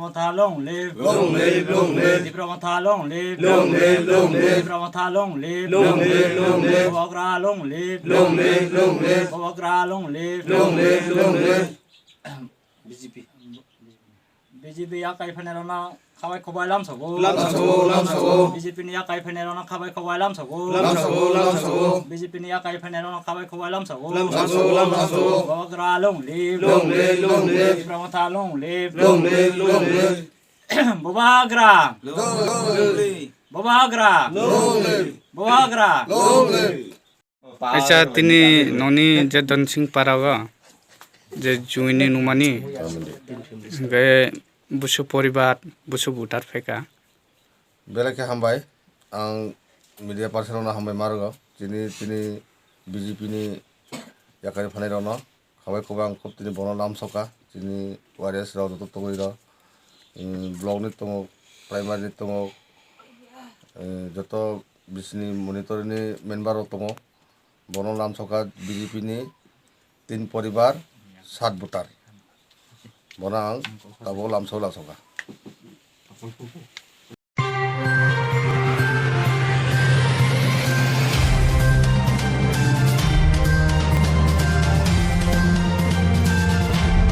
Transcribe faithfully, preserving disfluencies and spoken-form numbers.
Motha long live. Long live, long live. Tipra Motha long live. Long live, long live. Tipra Motha long live. Long live, long live. Bubagra long live. Long live, long live. Bubagra long live. Long live, long live. B J P. B J P yakai phainairokno khabai khobai lamsogo. Lamsogo, lamsogo. B J P ni yakai phainairokno khabai khobai lamsogo. Lamsogo, lamsogo. B J P ni yakai phainairokno khabai khobai lamsogo. Lamsogo, lamsogo. Bubagra long live. Long live, long live. Tipra Motha long live. Long live, long live. Bubagra. Long live. Bubagra. Long live. Bubagra. Long live. Acha tini noni je Donsing Parago je juini numani hingke busu poribar busu butar pheka. Belai khe hambai. Ang media person rokno hambai ma rwgo. Chini, chini B J P ni yakarwi phanai rokno. Khabai khobai ang khub tini bono lamsoka. Chini warriors rok joto tongwi rok. Em, block ni tongo, primary ni tongo. Em, joto bisini monitor ni member rok tongo. Bono lamsoka B J P ni tin poribar, sat butar. Bono ang tabuk lamsok lamsoka.